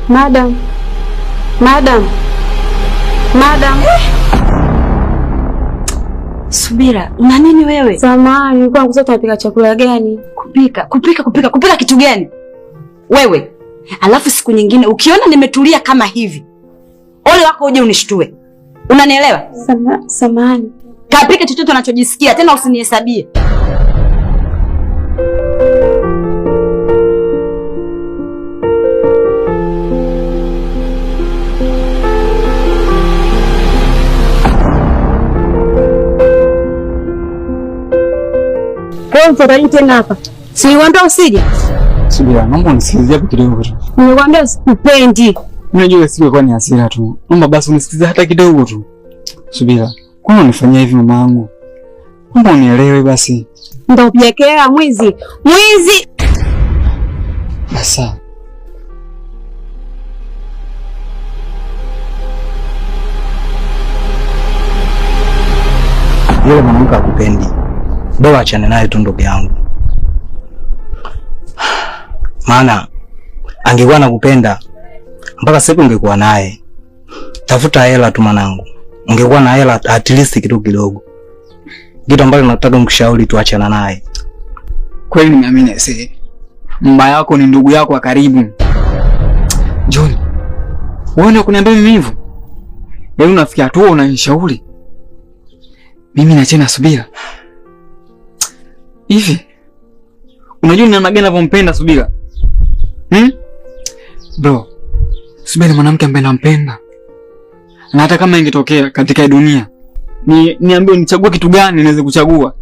Madam. Madam. Madam. Subira, una nini wewe? Samahani, nilikuwa nakuuliza tunapika chakula gani? Kupika, kupika, kupika, kupika kitu gani? Wewe. Alafu siku nyingine ukiona nimetulia kama hivi, ole wako uje unishtue. Unanielewa? Samahani. Kapike chochote unachojisikia, tena usinihesabie. Wewe utarudi tena hapa. Si nilikwambia usije? Subira, naomba unisikilizie hapo kidogo tu. Nilikwambia usikupendi. Mimi najua siku ilikuwa ni hasira tu. Naomba basi unisikilize hata kidogo tu. Subira, kwa nini unifanyia hivi mama yangu? Naomba unielewe basi. Ndio upia mwizi. Mwizi. Basa. Yule mwanamke akupendi, bora achane naye tu ndugu yangu, maana angekuwa nakupenda mpaka sasa ungekuwa naye. Tafuta hela tu mwanangu, ungekuwa na hela at least kitu kidogo, kitu ambacho nataka nikushauri tu, achana naye. Kweli nimeamini ese. Mba yako ni ndugu yako wa karibu. John, wewe ndio kuniambia mimi hivyo? Yaani unafikia hatua unanishauri mimi niachane na Subira? Hivi unajua ni namna gani ninavyompenda Subira? Hmm? Bro, Subira ni mwanamke ambaye nampenda, na hata kama ingetokea katika dunia ni niambie nichague kitu gani niweze kuchagua,